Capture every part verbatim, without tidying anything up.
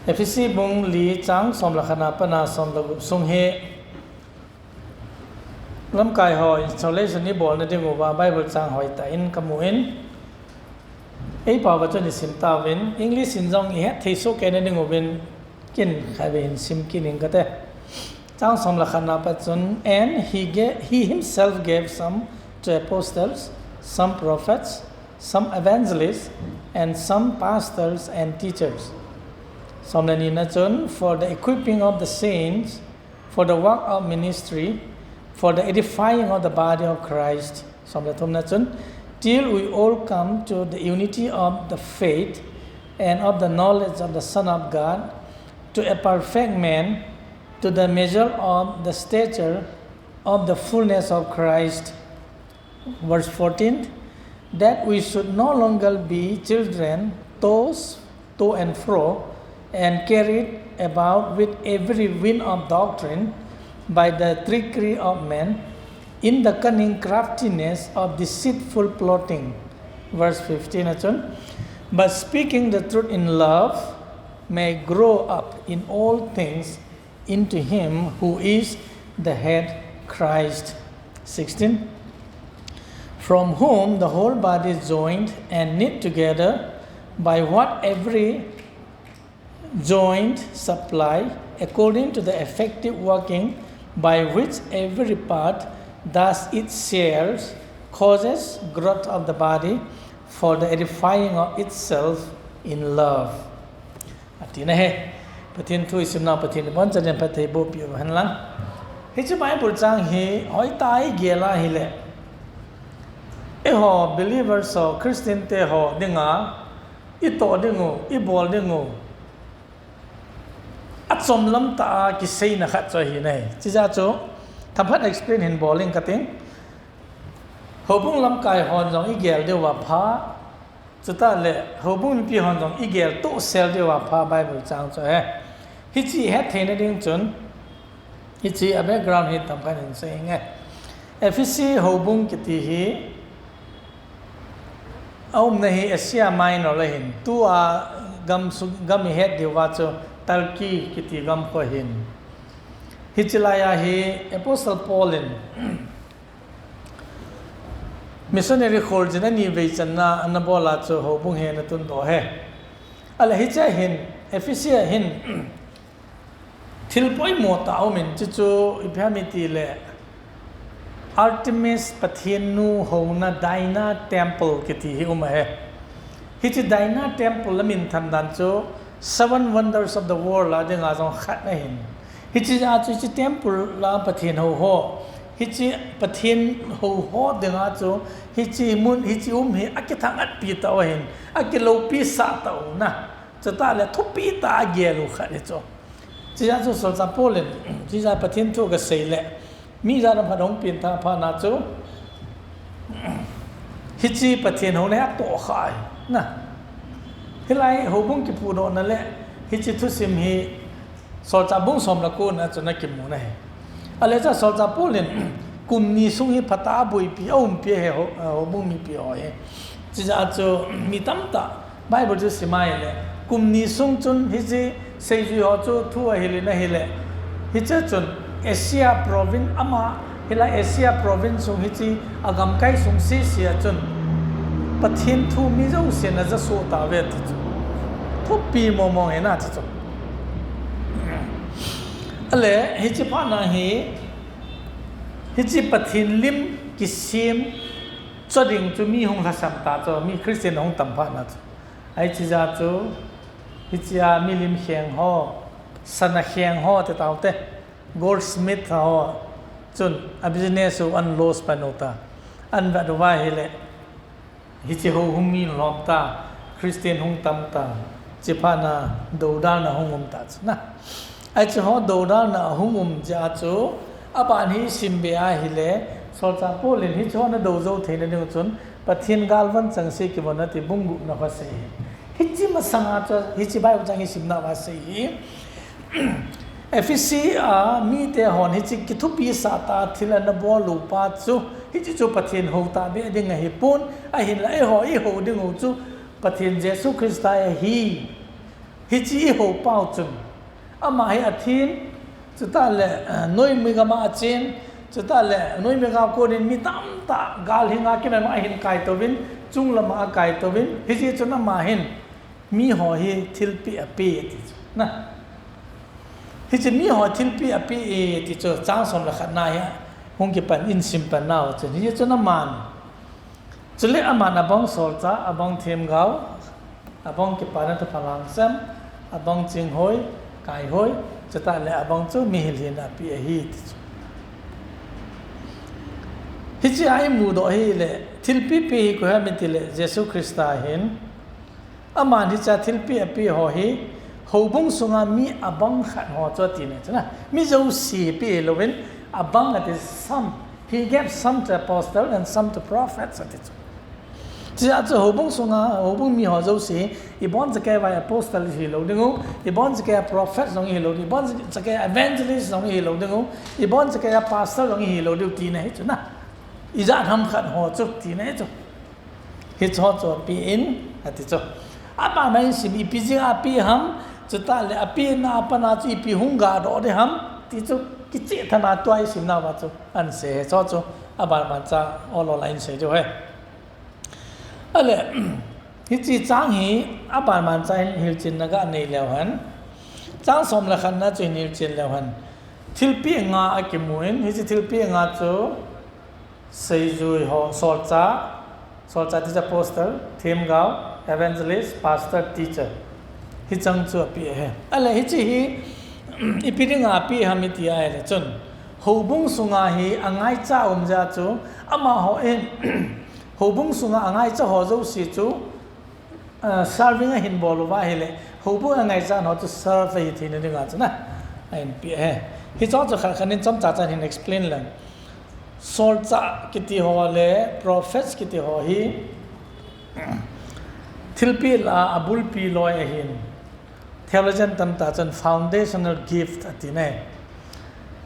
Ephesi bung li chang som le khat na pat a som le gup sung hi lamkai ho installation ni bolna ding uva Bible chang hoitah in kamu in, eipao va chun isim tauvin, English in jong ihet thei soh kei na ding uvin kin khatvei hin sim kit ing kate. Chang som le khat na pat chun, and he, gave, he himself gave some to apostles, some prophets, some evangelists, and some pastors and teachers. Som le ni na chun, for the equipping of the saints, for the work of ministry, for the edifying of the body of Christ. Som le thum na chun, till we all come to the unity of the faith and of the knowledge of the Son of God, to a perfect man, to the measure of the stature of the fullness of Christ. Verse fourteen, that we should no longer be children, tossed to and fro, and carried about with every wind of doctrine by the trickery of men, in the cunning craftiness of deceitful plotting. Verse fifteen, achun, but speaking the truth in love, may grow up in all things into him who is the head, Christ. Sixteen, from whom the whole body is joined and knit together by what every joint supply, according to the effective working by which every part does its shares, causes growth of the body for the edifying of itself in love. Ati na he. Pathen thu isim nau Pathen in abonchauvin phatthei boh peh u hen lang. Hiche Bible chang hi hoitah a igel a hile, eiho believers ho, Christian te ho dinga itoh ding u, ibol ding u achom lam tah a kiseina khat chu ahi nai. Chijeh chu themkhat explain hin bol ing kating. Houbung lamkai hon jong igel diu va pha, chutah le houbung mipi hon jong igel tohsel diu va pha Bible chang chu ahi. Hiche ihet theina ding chun, hiche a background hi themkhat hin sei inge. Ephesi houbung kiti hi aumna hi Asia Minor a hin, tua gam, gam ihet diu va chu Turkey kiti gam khu ahin. Hiche lai a hi Apostle Paul in missionary kholjin ani vei channa ana bol a chu houbung hi ana tundoh e. Ahile hiche a hin, Ephesi a hin thil poimo tah aum in, chuchu ipi ham iti le, Artemis Pathen nu houna Diana Temple kiti hi um ahi. Hiche Diana Temple a min than dan chu Seven Wonders of the World a dinga jong khat ahin. Hiche a chu hiche temple a Pathen hou ho, hiche Pathen hou ho dinga chu hiche mun, hiche um hi akithang-at pi tah u ahin, akiloupi sah tah u na. Chutah le thupi tah a agel u khat hi chu. Chijeh chu solchah Paul in, chijeh Pathen thu kasei le, mi jat a phat hung pengthah phat na chu, hiche Pathen houna hi atoh kha ahi na. Hilai houbung kipudohna le hiche thusim hi Solchah bung som le ko na chu ana kimu na hi. Ahile chua solchah Paul in kum ni sung hi phatah a boipi, aumpi ahi ho, houbung mipi ho hi. Chijeh chu mi tamtah Bible chu sim a ahile, kum ni sung chun hiche seijui ho chu thu ahil in ahile, hiche chun Asia province ama, hilai Asia province sung hiche agamkai sung sese a chun Pathen thu mi jousen aja soh tauve ti chu. Thupi mong mong hi na ti chu. Ahile, hiche phat na hi, hiche Pathen lim kisem cho ding chu mi hung lhasam ta chu, mi Christian hung tam phat na chu. Ahi chijeh chu, hiche a milim kheng ho, sana kheng ho ti taute, goldsmith ho, chun a business u ana loss pan u ta, ana vet uva ahile, hiche ho hung mi lhom ta, Christian hung tam ta, hiche phat na doudalna hung um ta chu na. Ahi hiche ho doudalna hung um jeh a chu, aban hi isim be a ahile, solchah Paul in hiche ho ana dou jou theina ding chun, Pathen galvan chengse kivon ati bung gup na khu asei hi. Hiche masang a chu, hiche Bible chang isim nauva asei hi. Ephesi a mite hon hiche kithupi sah tah a thil ana bol u pa chu, hiche chu Pathen hou tahbeh ding ahipon, ahinla eiho ihou ding u chu Pathen Jesu Christa ahi. Hiche i hou pau chun, ama hi athin, chutah le, eh, noimi gam a achen, chutah le noimi gam a konin mi tamtah gal hinga kinai ma hin kaitouvin, chunglam a kaitouvin, hiche chun ama hin, mi ho hi thilpeh apeh ti chu. Na. Hiche mi ho thilpeh apeh e ti chu, chang som le khat na hi, hung kipan in sim pan nau chun. Hiche chun aman. Chule aman abang solchah, abang themgao, abang kipana thupha lhangsam, abang chinghoi, kaihoi, chutah le abang chu mihil hina apeh ahi ti chu. Hiche a imudoh hile, thilpeh peh hi koi ham itile, Jesu Christa hin, aman hiche a thilpeh apeh ho hi, houbung sunga mi abang khat ho chu ati na chu na. Mi jouse hi peh louvin, abang ati some. He gave some to apostle and some to prophets ati chu. Chujeh chu houbung sunga, houbung mi ho jouse, iboncha kei uva apostle ihi lou dingu, iboncha kei uva prophet jong ihi lou dingu, iboncha kei uva evangelist jong ihi lou dingu, iboncha kei uva pastor jong ihi lou diu tina hi chu na. Ijat ham khat ho chu tina hi chu. Hiche ho chu apeh in, ati chu. Abana in sim ipi jeh a apeh ham, chutah le apehna a pat a chu ipi hung gadoh ding ham, ti chu kicheh tah a tua isim nauva chu ahin sei, hiche ho chu abanban cha ol ol a ahin sei diu ahi. Ahile, hiche chang hi abanban cha hin hilchenna ga nei leu hen. Chang som le khat na chu hin hilchen leu hen. Thilpeh nga akimun, hiche thilpeh nga chu seijui ho, solchah, solchah ti chu apostle, themgao, evangelist, pastor, teacher. Hicheng chu apeh ahi. Ahile hiche hi, ipi dinga apeh ham iti ahile chun, houbung sunga hi angaicha um jeh a chu, amahon, houbung sunga angaicha ho jouse chu, ah, serving ahin bol uva ahile, houbung angaicha ho chu serve ahi theina dinga chu na, ahin peh ahi. Hiche ho chu khat khat in chomcha chan hin explain leng. Solchah kiti ho le prophets kiti ho hi, thilpeh lah a abulpi loi ahin. Theologian tamtah chun foundational gift ati na.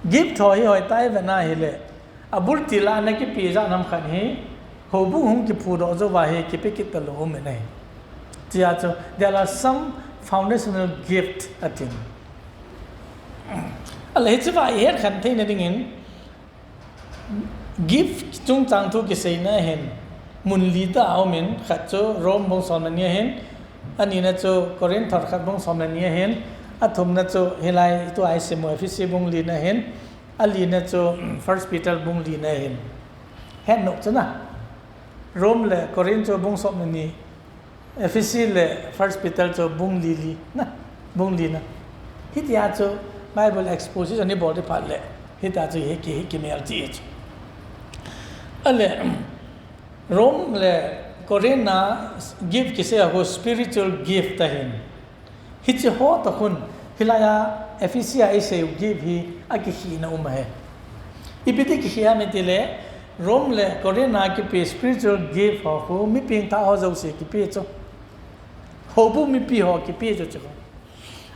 Gift ho hi hoitah a ivet na hile, abul til a ana kipeh jat ham khat hi, houbung hung kiphudoh jouva hi kipe kit talou um in ahi. Chujeh chu, there are some foundational gift atin. Ahile hicheva ihet khen theina dingin, gift chungchang thu kiseina hin, mun li tah a um in, khat chu Rome bung som le ni ahin, anina chu Corinth thot khat bung som le ni ahin, athumna chu hilai tua isim u Ephesi bung li na ahin, alina chu First Peter bung li na ahin. Hetnom chu na. Rome le Corinth chu bung som le ni, Ephesi le First Peter chu bung li li na, bung li na. Hitia chu Bible exposition ibol ding phat le, hitia chu hi ki, hi kimel ti chu. Ahile, Rome le Corinth a gift kisei a khu spiritual gift ahin. Hiche ho toh khun, hilai a Ephesi a isei u gift hi akikhehna um ahi. Ipi ti kikheh ham itile, Rome le Corinth a kipe spiritual gift ho khu, mi pengthah ho jouse kipe chu. Houbung mipi ho kipe chu chu.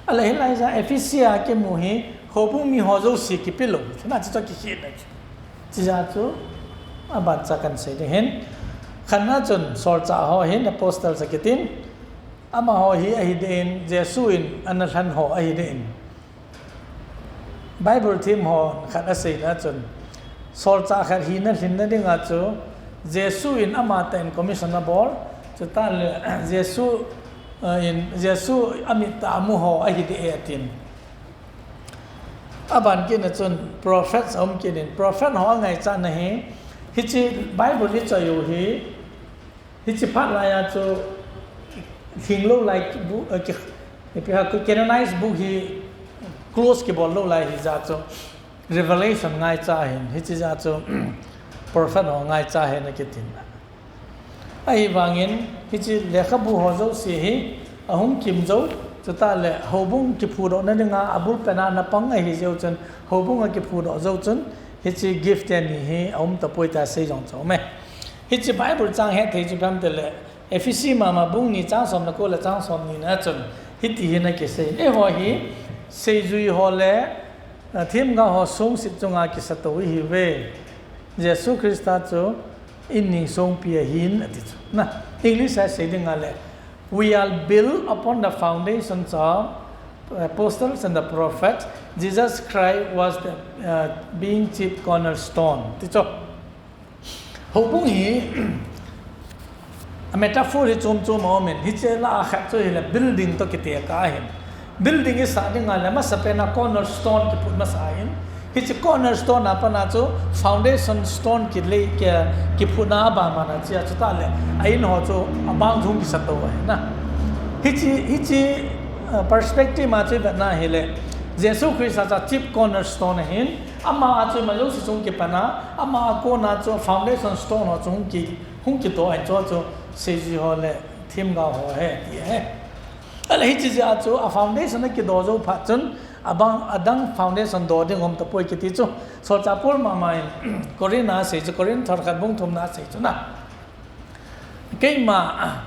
Ahile hilai a Ephesi a kimu hi, houbung mi ho jouse kipe lou. Chuna chu chu kikhehna chu. Chujeh chu, abancha kahin sei ding ahin. Khatna chun, solchah ho hin, apostles akitin. Amaho hi ahi deh in, Jesu in ana lhen ho ahi deh in. Bible them hon khat aseina chun, solchah khat hina lhinna dinga chu, Jesu in amatah in commission abol, chutah le, Jesu, eh, in, Jesu amit tah a mu ho ahi deh e atin. Aban kitna chun, prophets aum kit in, prophet ho angaichatna hi, hiche Bible ichoi u hi, hiche phat lai a chu, lhinglou lai book, eh, ki, ipi ham, canonized book hi close kibol lou lai hijeh a chu, Revelation ngaicha ahin, hiche jeh a chu, prophet ho ngaicha ahin akitin. Ahivangin, hiche lekhabu ho jouse hi, ahung kim jou, chutah le houbung kiphudohna dinga, abul pen a ana pang ahi jeh u chun, houbung akiphudoh jou chun, hiche gift teni hi, aum tapoi tia sei jong chu aume. Hiche Bible chang hetthei chu ipi ham itile, Ephesi mama bung ni chang som le ko le chang som ni na chun, hiti hin akisei. Eiho hi, seijui ho le, ah, themgao ho songset chunga kisatou ihiuve. Jesu Christa chu in ningsongpi ahin ati chu. Na, English a sei dinga le, We are built upon the foundations of apostles and the prophets. Jesus Christ was the uh, being chief cornerstone. Ti chu. Houbung hi a metaphor hi chom chom a um in, hiche lah a khat chu hile building to kiti ka hin. Building i sa ding a le masa pen a cornerstone kiphut masa in. Hiche cornerstone a pat a chu foundation stone kile ki kiphut na a bang man a chia chu ta le a in ho chu a bang chung kisa to a hin na. Hiche hiche uh, perspective ma chu vet na hile Jesu Christ a chief cornerstone a hin ama a chu ma jouse chung kipan a ama a kon a chu foundation stone ho chu hung ki hung kito a hin chu chu seiji ho le themgao ho he ti he. Ale hiche jeh a chu a foundation a kido jou phat chun abang adang foundation do ding um tapoi kiti chu. Solchah Paul mama in Corinth a sei chu, Corinth thot khat bung thum na sei chu na. Keima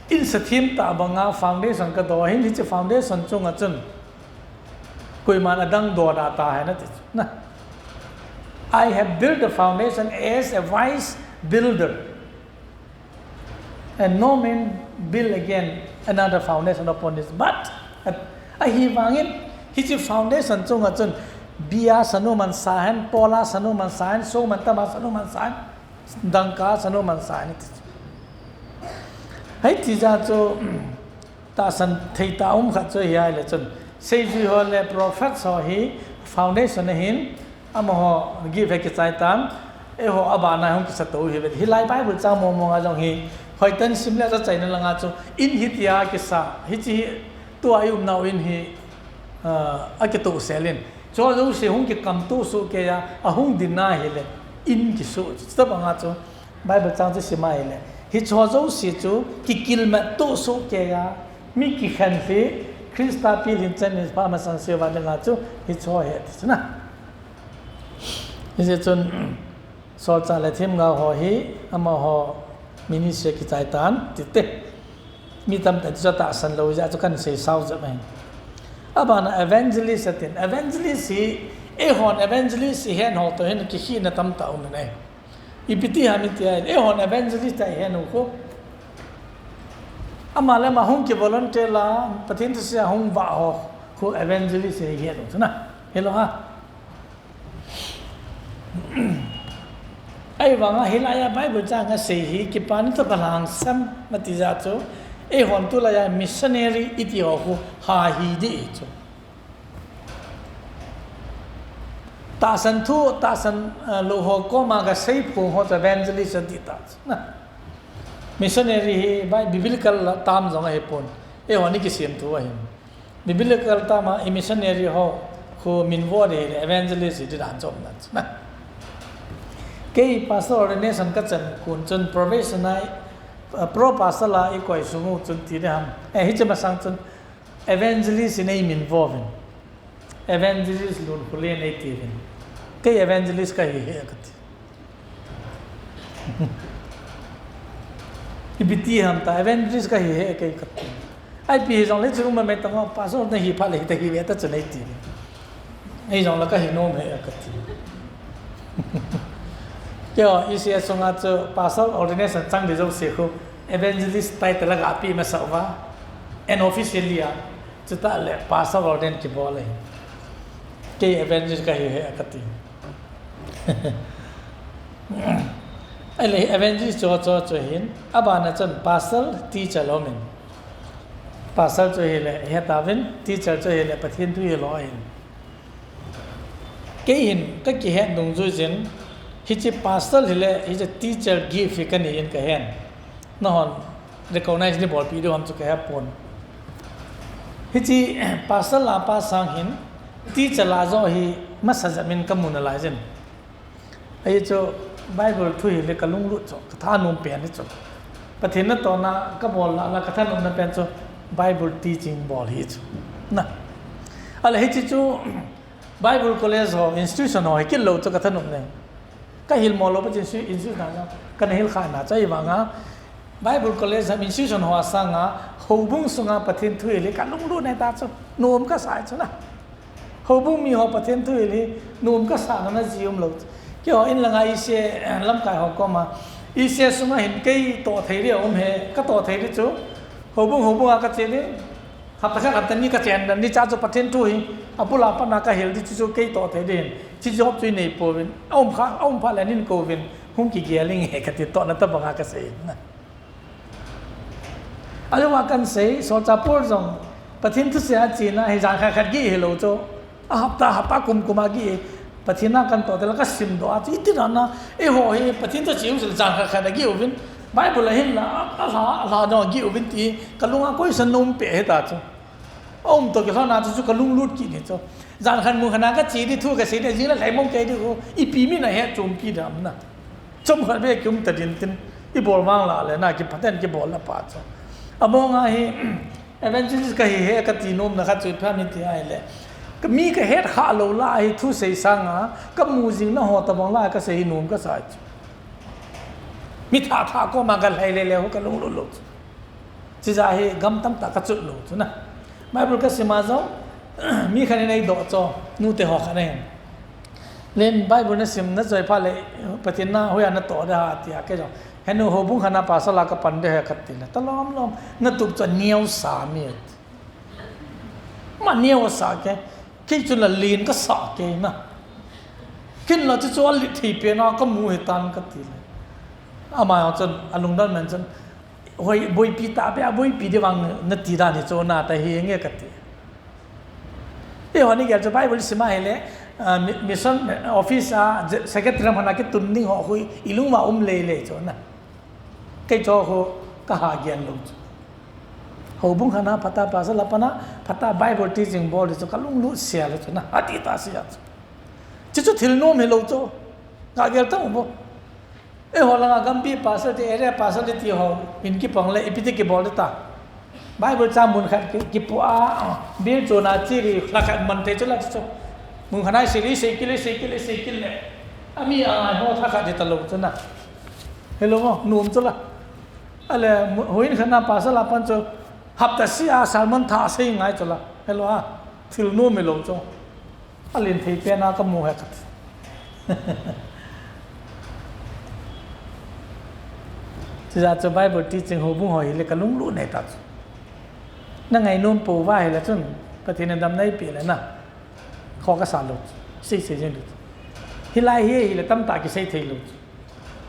in sa them ta banga foundation ka do hin hiche foundation chunga chun koiman adang do da ta hai na ti chu na. I have built the foundation as a wise builder. And no man build again another foundation upon this. But uh, ahivangin hiche foundation chunga chun bia sanu man sa hen, pola sanu man sa hen, so man tama sanu man sa hen, dangka sanu man sa hen. Hei ti ja chu tahsan thei ta um khat chu hi ai le chun seijui ho le prophets ho hi foundation ahin. Amaho gift he kichai tan, eiho abana hung kisa to hi ve. Hilai Bible chang mong mong a jong hi, hoiten sim le cha chaina langa chu, in hitia kisa, hiche hi tua i umnau in hi, ah, akitoh sel in. Chu jouse hung kikam to soh kei a, ahung dinna hile, in kisoh. Chutabanga chu, Bible chang chu sim a hile. Hiche jouse chu, kikilmat to soh kei a, mi kikhen hi, Christa pilhin chen in pha masang siuva dinga chu, hiche he ti chu na. Hijeh chun, solchah le themgao ho hi, amaho ministry kichai tan, ti te. Mi tamtah in chu tahsan lou jeh a chu kan sei sao jep ahi. Abana evangelist atin. Evangelist hi, eihon evangelist ihet ho toh hin kikhehna tamtah um in ahi. Ipi ti ham iti a, eihon evangelist a ihet u khu. Ama le ama hung ki volunteer la, Pathen thusei a hung vah ho khu evangelist a ihet u chu na. Hilou ha. Ahivanga hilai a Bible chang a sei hi, kipana toh kalhangsam ati jeh chu, eihon tulai a missionary iti ho khu ha hi ding chu. Tahsan thu, tahsan, eh, lou ho koma kasei phung ho chu evangelist ati ta chu na. Missionary hi Bi-, biblical term jong ahipon. Eihon i kisem thu ahin. Biblical term a i missionary ho khu min vo ding le evangelist hi dan chom na. Kei pastor ordination kachan kon chun probation a, uh, pro pastor la ikoi sung u chun ti ding ham. Eh, hiche masang chun evangelist in eimin vo uvin. Evangelist Lunkholen eiti uvin. Kei evangelist kahi he kati. Ipi ti ham ta, evangelist kahi he kei kati. Ipi hijongle chu ma me tang pastor nahi phat le hita hi ve ta chu nei ti. Hijongle kahi nom he kati. Keiho E C S sunga chu pastor ordination chang ding jouse khu evangelist title la gape masa uva. And officially a, chutah le pastor ordain kibol ahi. Kei evangelist kahi he kati. Ahile evangelist chu, chu, chu hin, abana chun pastor, teacher lo min. Pastor chu hile, hetauvin, teacher chu hile, Pathen thu hilo ahin. Kei hin, kakihet dungjui jin, hiche pastor hile, hiche teacher gift hi kanei in kahen. Nahon, recognize neibolpeh diu ham chu kahepon. Hiche pastor la pa sang hin, teacher la joh hi masa jep in kamu nalai jin. Ahi chu Bible thu hile kalunglut chu, kathanom pen hi chu. Pathen natohna kabol la, la kathanomna pen chu Bible teaching bol hi chu. Na. Ahile hiche chu Bible college ho, institution ho hi kit lou chu kathanom ne. Kahilmo lou pa chu institu-, institution a, kana hilkhah na chu ahivanga Bible college ham institution ho a sanga, houbung sunga Pathen thu hile kalunglut ne ta chu, nom kasa chu na. Houbung mi ho Pathen thu hil hi, nom kasah na na ji um lou. Keiho in langa E C A, eh, lamkai ho koma, E C A sunga hin kei toh thei ding aum he, katoh thei ding chu, Houbung, houbung a ka che ding. Hapta khat, hapta ni ka che dan ding, chuche chu Pathen thu hi abul a pat a ka hil ding, chuche chu kei toh thei ding. Chuche job chu i nei pouvin. A um kha, a um phat le nin kouvin. Hung kigel inge ka ti, tohna tabang a ka sei na. Ajeh chu kan sei, Solchah Paul jong Pathen thusei a chena hi jan khat khat gih hilou chu. A hapta, hapta kum kum a gih, Pathen a kan toh teng le ka simdoh a chu, iti dan a, eiho hi Pathen thu che u sel jan khat khat a gih uvin, Bible a hin la, a, a hla, a hla jong a gih uvin ti, ka lung a koisan nom peh hita chu. A um toh kilhon a chu, chu ka lunglut kit ni chu. Jan khat mun khat a ka che ding thu ka sei ding, jing le lhaimong kei ding u, ipi mi na he chompi dam na. Chomkhat beh kium ta ding tin, i bol vang la le na, kiphaten kibol la pa chu. Among a hi, evangelist ka hi he ka ti nomna khat chu ipi ham iti ahile, ka mi ka het kha lou la hi thusei sang a, ka mu jing na ho tabang la ka sei hi nom ka sa chu. Mi thah thah koma ka lhai le le ho ka lunglut lou chu. Chuche a hi gam tamtah ka chut lou chu na. Bible ka sim a jong, mi khat in eidoh chu, nute ho khat in. Len Bible na sim na choi phat le, Pathen na hoiya na toh ding ham ati a, kei jong, henu, houbung khat a pastor a ka pan ding ahi ka ti le, ta lom lom, na tup chu neo sa mi. Ma neo sa ke, kei chu la len ka sa ke na. Ken la chu chu a len thei pen a ka mu hi tan ka ti le. Ama jong chun, a lungdon man chun, hoi, boipi ta be, a boipi ding vang na ti dan hi chu na ta hi nge ka ti. Eiho ni gel chu Bible sim a hile, ah, mi-, mission office a, je-, secretary ram hana kitun ding ho khu i lung uva um lei lei chu na. Kei chu khu ka ha gen lou chu. Houbung khat a phatah pastor a pan a, phatah Bible teaching bol ding chu ka lunglut sia lou chu na. Ati ta sia chu. Chuche chu thil nom hilou chu. Ka gel tang u bo. Eiho langa gampi pastor te, area pastor te ti ho, in kipang le, ipi ti kibol ta. Bible chang mun khat ki, kipu a, bil chun a chi ri, la khat man te chu la chu. Mun khat a sei le, sei kit le, sei kit le, sei kit le. Ami a ho tha khat ti ta lou chu na. Hello mo, nom chu la. Ale, mu-, hoin khat a pastor a pan chu, hapta sia sermon thah sei ngai chu la. Hello a, thil nom hilou chu. A len thei pen a ka mu he ka ti. Chuche chu Bible teaching houbung ho hile ka lunglut nei ta chu. Na ngai nom pou va hile chun, Pathen in dam nei pe le na. Kho ka sa lou chu. Sei sei jeng lou chu. Hilai hi hile tamtah kisei thei lou chu.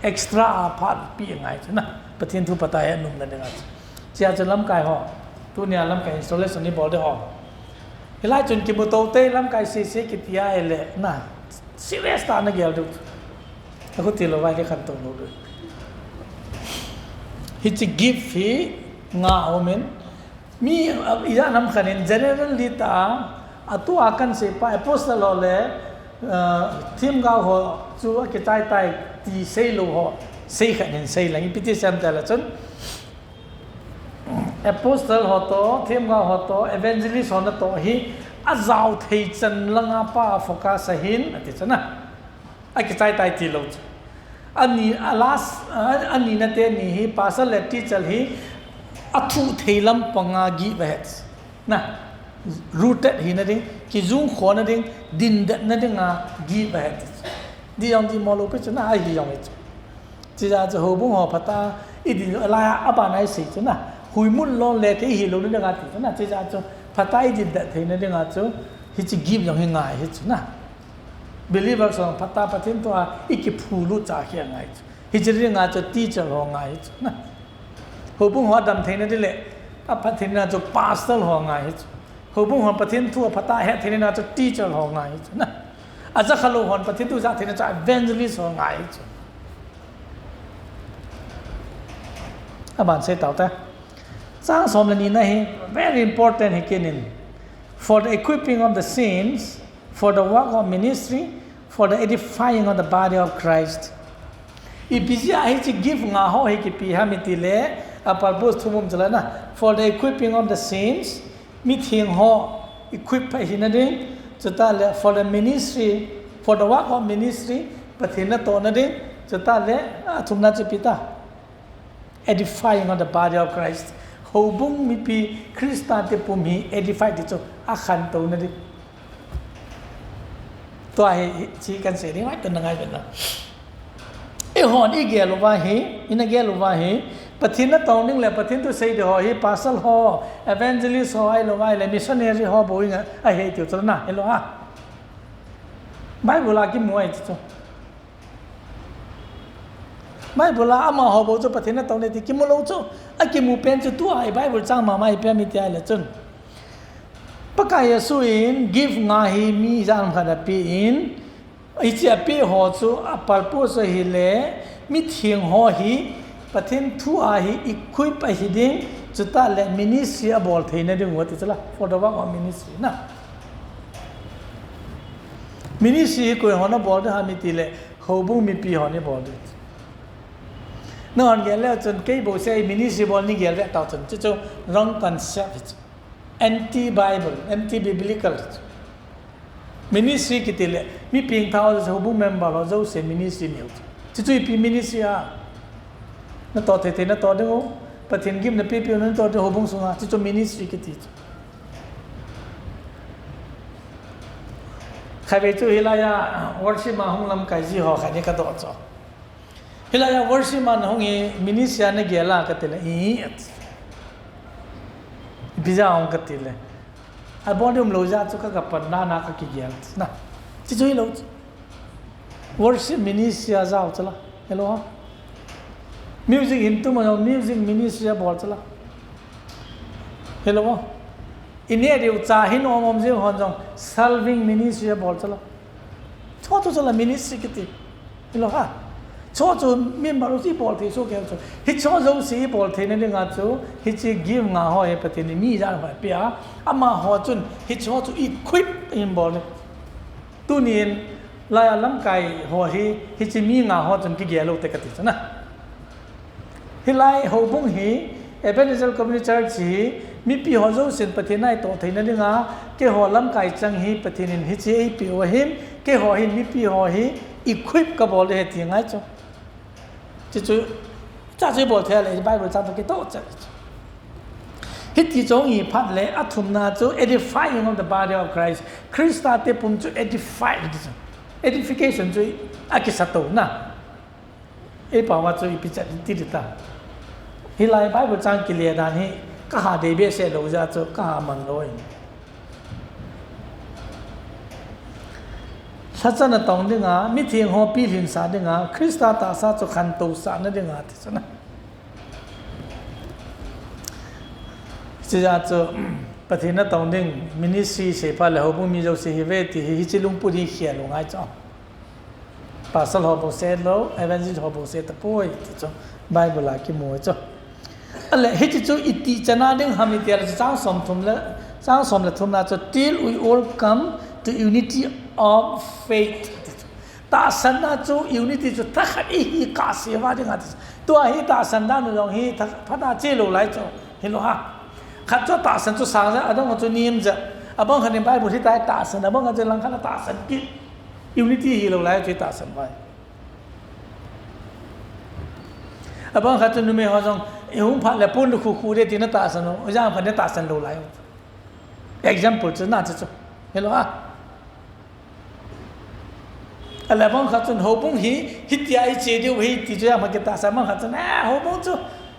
Extra a phat pi ngai chu na. Pathen thu phatah a he nom na ding a chu. Chuche chu lamkai ho. Tunia lamkai installation ni bol ding ho. Hilai chun kimu tou te lamkai sei sei kiti a ele na. Serious tah a na gel diu. A khu ti lou vai le khantou lou diu. Hiche gift hi nga um in. Mi, ah, ijat ham khat in generally ta, a tu a kan sei pa apostle ho le, ah, themgao ho chu akichai tai ti sei lou ho, sei khat in sei lang, ipi ti sei em ti le chun, apostle ho toh, themgao ho toh, evangelist ho natoh hi, ajao thei chan langa pa focus ahin, ati chu na. Akichai tai ti lou chu. Ani, a last, a, ani na te ni hi, pastor le teacher hi, athu thei lampang a give ahead. Na, rooted hina ding, kijung khona ding, dindet na ding a give ahead. Di jong di mo lou pi chu na, ahi jong hi chu. Chuche chu houbung ho phatah, i din la a ban a i sei chu na. Huimul lou le te hi lou na ding a ti chu na. Chuche chu phatah i dindet thei na ding a chu, hiche give jong hi ngai hi chu na. Believer song phatah Pathen thu a i kiphulut cha hi ngai chu. Hiche ding a chu teacher ho ngai chu na. Houbung ho dam thei na ding le, a phat thei na chu pastor ho ngai chu. Houbung ho Pathen thu a phatah a he thei na chu teacher ho ngai chu na. Ajakha lou ho Pathen thu ja thei na chu evangelist ho ngai chu. A ban sei tau ta. Chang som le ni na hi, very important hi kinin. For the equipping of the saints, for the work of ministry, for the edifying of the body of Christ. Ipi jeh a hiche gift nga ho hi kipe ham i ti le, a purpose thum um chu la na. For the equipping of the saints, mitheng ho equip hina ding, chutah le for the ministry, for the work of ministry, Pathen natohna ding, chutah le, a thumna chu ipi ta. Edifying of the body of Christ. Houbung mipi Christa te pum hi edify ti chu akhantouna ding. Tua hi, hi, chi kan sei ding, ngai pen na, ngai pen na. Eihon i gel uva hi, i na gel uva hi, Pathen natong ding le Pathen thusei ding ho hi pastor ho, evangelist ho, ahilou ahile missionary ho bou in ahi tiu chu na, hilou a. Bible a kimu ahi chu. Bible a amaho bou chu Pathen natong ding ti kimu lou chu. Akimu pen chu tua i Bible chang mama i pia mi ti ahile chun, Pakai Jesu in gift nga hi mi ijat ham khat apen, hiche apen ho chu a purpose ahile mitheng ho hi Pathen thu a hi equip ahi ding, chutah le ministry abol theina ding u ati chu la, for the work of ministry na. Ministry hi koi hon abol ding ham i ti le, houbung mipi hon abol ding. Nahon gel le chun kei bou sei ministry bol nei gel ve tao chun, chu chu wrong concept hi chu. Anti Bible, anti biblical. Ministry kiti le, mi pengthah ho, houbung member ho jouse ministry nei u chu. Chu chu ipi ministry a. Natoh thei thei natoh ding u. Pathen gift nape pe u natoh ding houbung sunga. Chu chu ministry kiti chu. Khatvei chu hilai a worship a hung lamkai ji ho khat in kadoh chu. Hilai a worship a nahung hi ministry a nagel a kati le, i, ipi jeh a hung kati le, abol ding umlou jeh chu ka, kapan dan a kakigel na. Chu chu hilou chu. Worship ministry a jao chu la, hilou a. Music hin tum a music ministry abol chu la, hilou a. I neh diu cha hin om om jing hon jong serving ministry abol chu la. Chu chu chu la ministry kiti. Hilou a. Chu chu member u chu ibol thei soh kei chu. Hiche jouse ibol theina dinga chu, hiche gift nga ho hi Pathen in mi ijat ham khat ape a, amaho chun hiche chu equip in bol ding. Tunin, lai a lamkai ho hi, hiche mi nga ho chun kigel u te kati chu na. Hilai houbung hi, Ebenezer Community Church hi, mipi ho jousen Pathen a itoh theina dinga, keiho lamkai chang hi Pathen in hiche eipeh u ahin, keiho hin mipi ho hi equip kabol ding ahi ti ngai chu. Chu chu, chu chu ibol thei le Bible chang toh kitoh chet. Hiti chu hi phat le athumna chu edifying of the body of Christ. Christa te pum chu edify ti chu. Edification chu akisa to na. Ei pao a chu ipi chet ti ti ta. Hilai Bible chang kile dan hi kaha dei behseh lou jeh chu kaha man lou in. Lhacha natong dinga, mitheng ho pilhinsah dinga, Christa tahsa chu khantousahna dinga ti chu na. Hiche jeh chu, Pathen natong ding ministry seiphat le houbung mi jouse hi ve ti hi, hiche lungput hi khel u ngai chu. Pastor ho bou se lou, evangelist ho bou se tapoi ti chu, Bible a kimu chu. Ale, hiche chu iti chan a ding ham i ti le chu chang som thum le, chang som le thumna chu, till we all come to unity of faith. Tahsanna chu unity chu thakhat ihi kahseuva dinga ti chu. Tua hi tahsan dan u jong hi thakhat phat a che lou lai chu. Hilou a. Khat chu tahsan chu sang jeh, adang chu nem jeh. Abang khat in Bible hi tai tahsan, abang khat chu langkhat a tahsan kit. Unity hilou lai chu tahsan vai. Abang khat chu numei ho jong, ihung phat le pon lukhu khu ding tina tahsan u, ijat ham khat in tahsan lou lai u. Example chu na chu chu. Hilou a. Ale abang khat chun houbung hi, hitia iche diu ahi ti chu ijat ham khat kitahsan, abang khat chun, eh, houbung chu,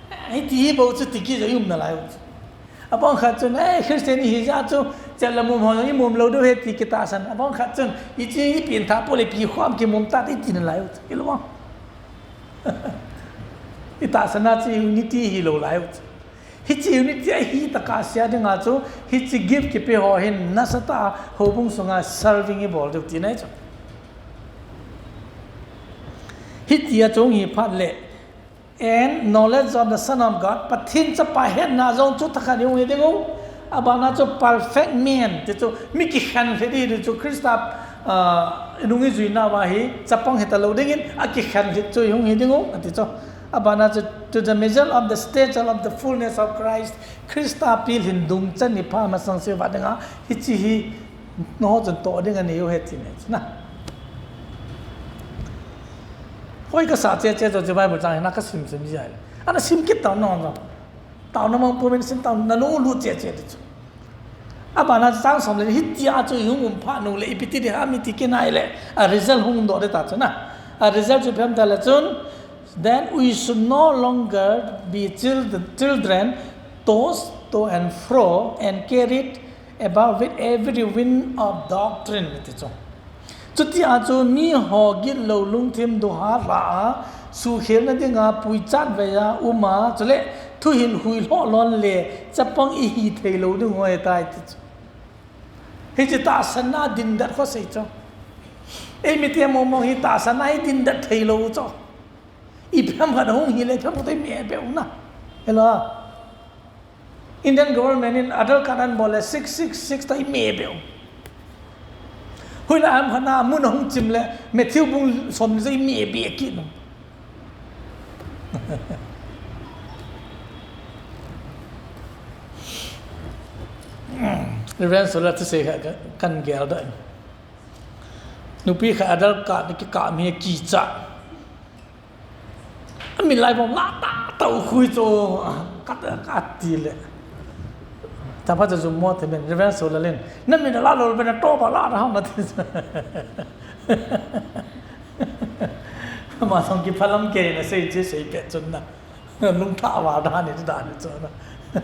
eh, hiti hi bou chu ti kit jong i um nalai u. Abang khat chun, eh, Christian ihi jeh chu, chet le mum ho jong i mum lou diu ahi ti kitahsan. Abang khat chun, iche i pengthah pou le ipi khom kimum ta ti ti nalai u. Hilou a. I tahsanna chu unity hilou lai u. Hiche unity ahi tah a kasei dinga chu, hiche gift kipe ho hin nasatah a houbung sunga serving ibol diu tina ahi chu. Hitia chu hi phat le, and knowledge of the Son of God, Pathen Chapa hetna jong chu thakhat ihung hi ding u. Abana chu perfect man, ti chu mi kikhen lhit hi ding chu Christa, ah, nung ijuina uva hi chapang hita lou dingin, akikhen lhit chu ihung hi ding u, ati chu. Abana chu, to the measure of the stature of the fullness of Christ, Christa pilhin dungchan ipha masang seuva dinga, hiche hi nangho chun toh ding anei u ahi ti nei chu na. Hoi kasah cheh cheh chu, chu Bible chang hi na kasim sim jeh a. Ana sim kit tao nangho jong. Taona mang pumin sim tao, nalung lut cheh cheh ti chu. Abana chang som le, hitia chu ihung um phat nung le, ipi ti ding ham i ti kit nai le, a result hung doh ding ta chu na. A result chu ipi ham ti le chun, Then we should no longer be children, children tossed to and fro and carried about with every wind of doctrine, ti chu. Chuti a chu mi ho gitlo lungthim duha lha a, sukhelna dinga puichat vei a um a, chule thuhil hui lhoh lon le chapang i hi thei lo ding hoi tai, ti chu. Hiche tahsanna dindat kho sei chu. Ei mite mong mong hi tahsanna hi dindat thei lo chu. Ipi ham khat hung hi le, ipi ham khat i me be u na. Hello. Indian government in Aadhaar card an bol le six six six ta i me be u. Hui la ham khat na mun hung chim le Matthew bung som le i me be kit u. Reverend Solar thusei kha kan gel da. Nupi kha Aadhaar card kikah mi kicha. Min lai bom la ta ta u khui chu, ka, ka ti le. Chapa chu zum mo the men, Reverend Solalin. Na min la lo ben to ba la na ha ma ti. Ma song kiphalam ke na sei che sei pe chun na. Lungtha wa da ni da ni chu na.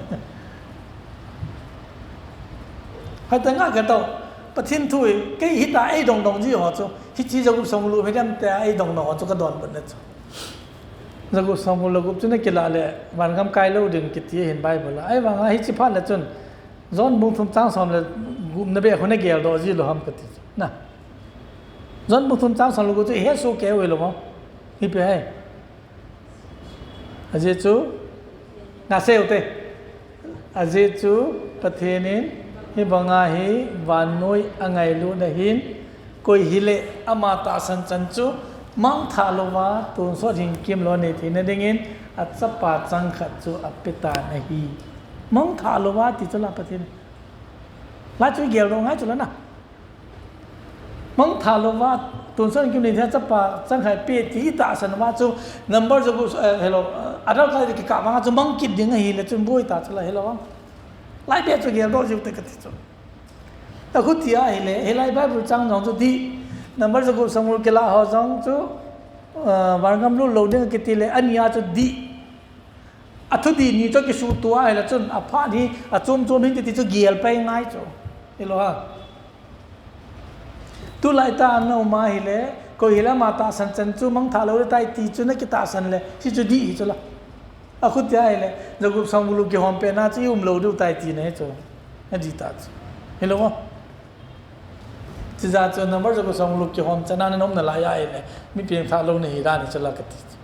Hai ta nga ka to. Pathen thu kei hita ei dong dong ji ho chu. Hiche Jacob Songlu he dam te ei dong dong ho chu ka don ban na chu. Jacob Songlu Jacob chu na kila le, van gam kai lo ding kiti hin Bible a. Ai vang a hiche phat le chun, John bung thum chang som le gup na be khu na gel do ji lo ham ka ti chu. Na. John bung thum chang som le gup chu he su ke we lo mo. Hi pe hai. Ajeh chu, na sei u te. Ajeh chu Pathen in, hi banga hi vannoi angailutna hin, koi hile ama tahsan chan chu mangthah louva, tonsot hin kimlou nei theina dingin, achapa changkhat chu apetan ahi. Mangthah louva ti chu la Pathen. La chu gel dou ngai chu la na. Mangthah louva, tonsot hin kimlou nei theina chapa changkhat pe ti i tahsan uva chu number jagu, eh, hello, eh, Aadhaar card kikah vanga chu mang kit ding ahile chun boi ta chu la hello. Lai be chu gel dou jiu te ka ti chu. Ta khu ti ahile, hilai Bible chang jong chu di, number jagu Songlu kila ho jong chu, eh, van gam lut lou ding kiti le, ani a chu di. Athudih ni chu kisuhtoh ahile chun, aphat hi, achom chom hin ti ti chu gel pai ngai chu. Hello ha. Tulai ta ana um ahile, koi hile ama tahsan chan chu mangthah lou ding tai ti chu na kitahsan le, hichu dih hi chu la. Akhutia ahile, Jacob Songlu kihom pena chu i um lou diu tai tina hi chu. Adih ta chu. Hello mo? Chijeh chun number Jacob Songlu kihom chan a na um nalai ahile, mi pengthah lou nahi dan hi chu la ka ti chu.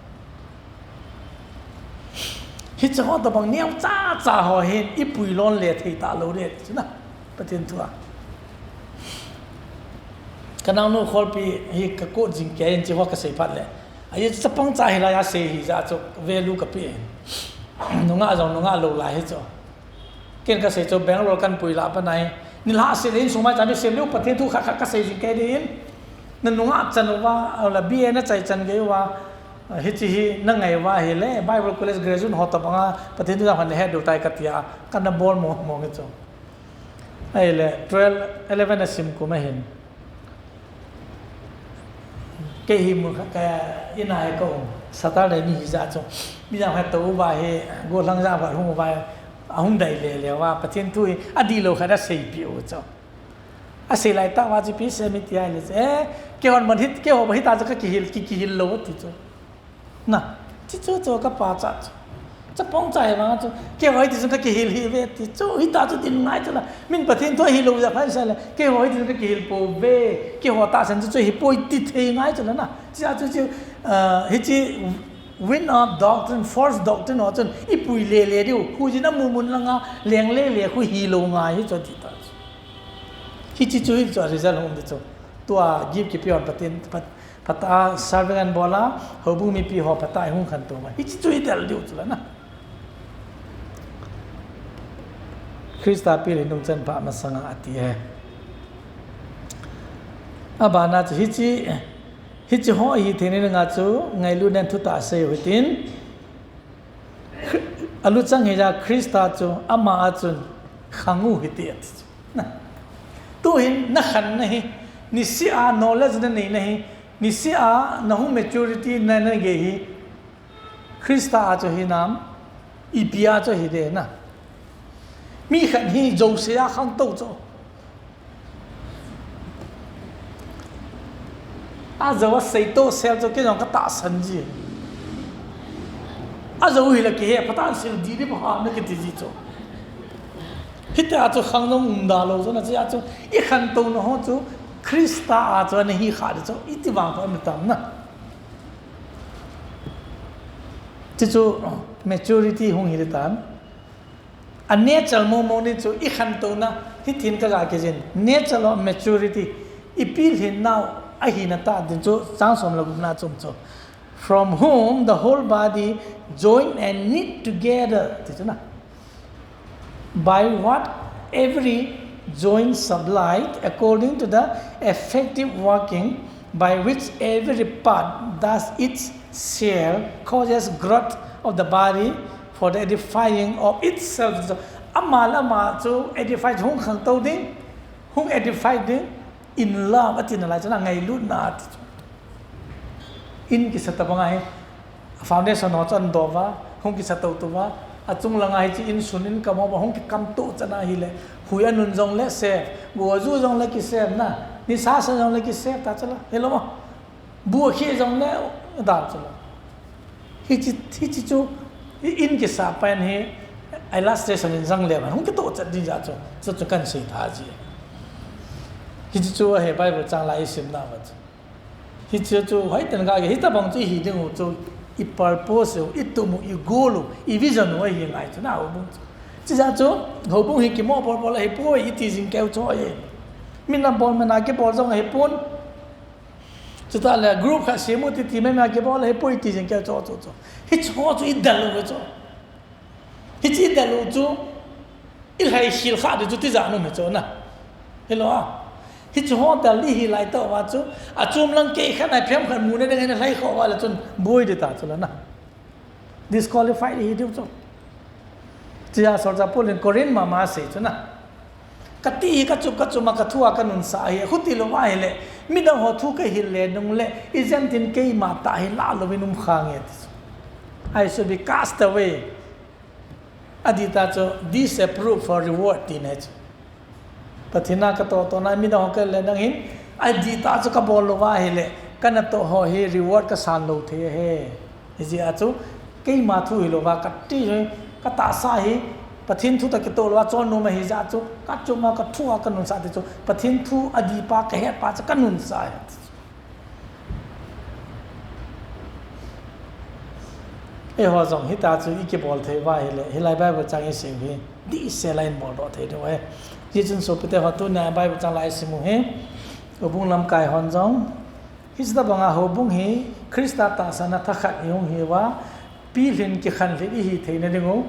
Hiche ho tobang neocha cha ho hin i pui lon le thei talou ding chu na. Pathen thu a. Ka naonu Kholpi hi ka quote jing kei in hiche ho ka sei phat le. Ajeh chu chapang cha hilai a sei hijeh chu value ka pe. Nungah jong nungah lou lai hi chu. Ken ka sei chu Bangalore kan pui lah a pat ahi. Nilhah seh le insung maicham mi sei leu Pathen thu khat khat ka sei jing kei ding in. Na nungah chan uva, la B A na chai chan gei uva. Hiche hi na ngai uva ahile, Bible College graduate ho tobanga, Pathen thu jong khat na het diu tai ka tia, ka na bol mong mong hi chu. Ahile, twelve, eleven a sim kum ahin. Kei hi mun khat ka in a hi ka um. Saturday ni hijeh chun. Mi jong khat tou uva hi, gollhang jeh uva hung uva, ahung dai le le uva, Pathen thu hi, adih lou khat a seipeh u chu. Asei lai tah uva chu ipi sei em iti ahile chu, eh, keihon man hit, keiho ba hita chu ka kihil, ki, kihil lou ti chu. Na, ti chu chu ka pachat chu. Chapang cha hi vang chu, keiho hiti chun ka kihil hih uve ti chu, hita chu din ngai chu la. Min Pathen thu ahilou jeh phat seh le, keiho hiti chun ka kihil pouve, keiho tahsan chu chu hipoi ti thei ngai chu la na. Chijeh chu chu, ah, hiche wind of doctrine, false doctrine ho chun i pui le le diu, khu jin a mun mun langa, leng le le khu hilou ngai hi chu ti ta chu. Hiche chu hi chu a result hung um ti chu. Tua gift kipe hon Pathen, Pat-, Phatah a serving an bol a, houbung mipi ho phatah a hung khantou uva. Hiche chu i del diu chu la na. Christa pil hi nungchan pha masanga ati e. Abana chu hiche, hiche ho hi theina dinga chu ngailut nen thutah sei u hitin. Aluchang hija Christa chu ama a chun khang u hite ati chu. Na. Tuhin na khanna hi, niseh a knowledge na neina hi, niseh a na hung maturity na, na gei hi, Christa a chu hinam, ipi a chu hi de na. Mi khat hi jouse a khangtou chu. Ajou a seito sel chu kei jong ka tahsan ji. Ajou hi la kihe phat a sil di di ba ha na kiti ji chu. Hitia chu khang jong um da lou chu na chia chu i khantouna ho chu Christa a chu ana hi kha di chu iti vang pha mi tam na. Chu chu maturity hung hi di tan. A nature momo ni chu i khantouna, hithin ka ga kijin. Nature of maturity. I pilhin nau, ahina ta din chu, chang som le gupna chum chu. From whom the whole body joined and knit together. Ti chu na. By what every joint supplied according to the effective working by which every part does its share causes growth of the body for the edifying of itself. Ama le ama chu edify hung khangtou ding, hung edify ding, in love, ati nalai chu na ngailutna ati chu. In kisa tabang ahi, foundation ho chu an do va, hung kisa tou tou va, achung langa hi chu in sun in kam ho va, hung kikam tou chana hi le, hui anun jong le se, go ju jong le kise na, nisa sa jong le kise ta chu la, hello ma. Bu khi jong le dal chu la. Hichi, hichi chu, i in kisa pen hi, illustration in jang le van, hung kito chat din ja chu, chu chu kan sei tha ji. Hichi chu he Bible chang la i sim na va chu. Hichi chu, hoi ten ga, hi tabang chu hi ding u chu, i purpose u, i tum u, i goal u, i vision u, hi ngai chu na u bung chu. Chi ja chu, houbung hi kimo bol bol hi poi, i ti jing keu chu ye. Min na bol, min na kibol jong hi pon. Chuta le group khat semu ti ti me me kibol hi poi ti jing keu chu chu chu. Hichi ho chu i dal u chu. Hichi i dal u chu. I lai hil kha di chu ti ja nu me chu na. Hello a. Hichi ho dal i hi lai to va chu. A chum lang kei khan ai phem khan mu ne ding ai na lai kho va le chun boi di ta chu la na. Disqualified hi diu chu. Chia soldier Paul in Corinth mama sei chu na. Kati hi ka chup ka chuma ka thua ka nunsa hi. Khuti lo ma hi le. Midang ho thu ka hil le nung le. I jen tin keima ta hi la lo in um kha nge ti chu. I should be cast away. Adi ta chu disapprove for reward ti ne chu. Pathen a ka to to na midang ho ka le nang hin. Adi ta chu ka bol lo va hi le. Ka na to ho hi reward ka san lo the he. Hi ji a chu keima thu hi lo va ka ti hi ka ta sa hi Pathen thu ta ki to lo va chon nu ma hi ja chu ka chu ma ka thu a ka nun sa ti chu Pathen thu adi pa ka het pa chu ka nun sa hi. Eiho jong hita chu i kibol thei va hi le hi lai Bible chang i sim hi di se lai in bol do thei do he. Ji chun so pite ho tu na Bible chang lai sim u hi. U bung lam kai hon jong Hichi tabanga houbung hi Christa tahsan a thakhat i hung hi uva, pilhin kikhanlhit i hi theina ding u,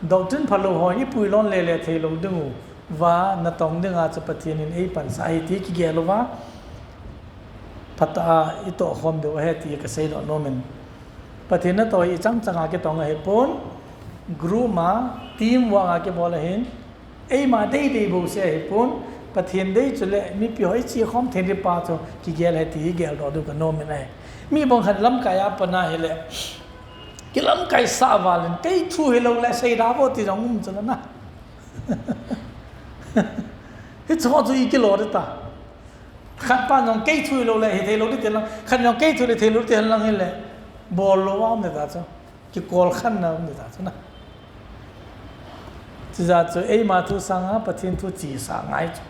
doctrine phalou ho i puilon lele thei lou ding u, va na tong dinga chu Pathen in ei pansa hi ti kigel uva, phatah a i tohkhom diu ahi ti ka seidoh nom in. Pathen natoh hi i chang changa kitong ahi pon, group a, team work a kibol ahin, Eima deidei bouseh ahipon, Pathen dei chule mipi ho i chekhom thei ding pa chu kigel ahi ti hi geldoh diu ka nom in ahi. Mi bang khat lamkai a pat na hile, kilamkai sah val in, kei thu hilou le seida vo ti jong um chu na. Hicheho chu i kilo ding ta. Khat pa jong kei thu hilou le hithei lou ding ti lang, khat jong kei thu le thei lou ding ti lang hile, bol lou a um ding ta chu. Kikol khenna um ding ta chu na. Chujeh chu eima thu sanga Pathen thu chesa ngai chu.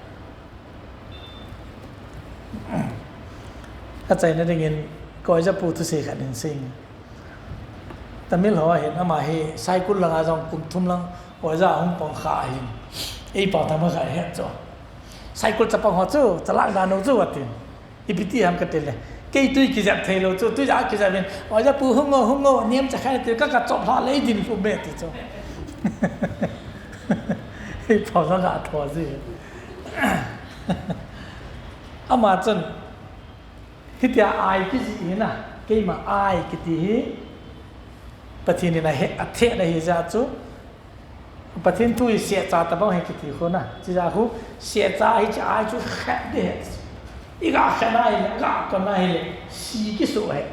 Achaina dingin ka oja pu thusei khat in sei inge. Tamil ho ahin, ama hi Saikul langa jong kum thum lang oja ahung pang kha ahin. Ei pau thama kha het chu. Saikul chapang ho chu, chalak dan u chu atin. Ipi ti ham ka ti le. Kei tui kijep thei lou chu, tui a kijep in. Oja pu hung o, hung o, niam cha khai ti ka, ka chop hla le din lhum e ti chu. Ei pau jong ka tho ji. Ama chun, hitia ai kijih hi na, keima ai kiti hi, Pathen in ahe, athehna hi jeh chu, Pathen thu hi sehcha tabang hi kiti khu na. Chujeh khu sehcha hiche ai chu khet ding ahi. I ga khet na hile, ga kon na hile, si kisoh ahi.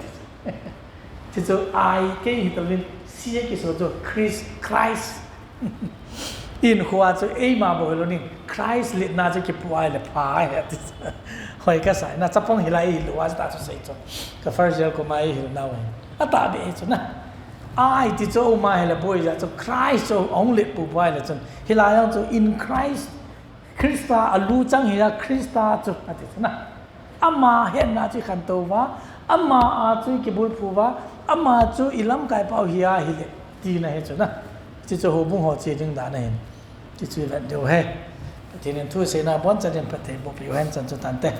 Chuchu ai kei hi tabang Hiche kiso chu Christ, Christ. Hinkhoa chu eima bou hilou ning, Christ letna chu kipu ahile pha ahi ati. Hoi kasah na, chapang hilai ihilouva chu tah chu sei chu. Ka first year koma ihil nau ahi. Atahbeh hi chu na. Ahi ti chu uma hile boi ja chu Christ chu ahung let pupu ahile chun. Hilai jong chu in Christ, Christa a luchang hi a Christa chu ati chu na. Ama hetna chu ikhantou uva, ama a chu ikibulphu uva, ama chu ilamkai pau hi ahile, tina hi chu na. Hiche chu houbung ho che ding dan ahin. Hiche chu ivet diu ahi. Pathen in thuseina abonchan eihin phatthei boh peh u hen, chan chu tante.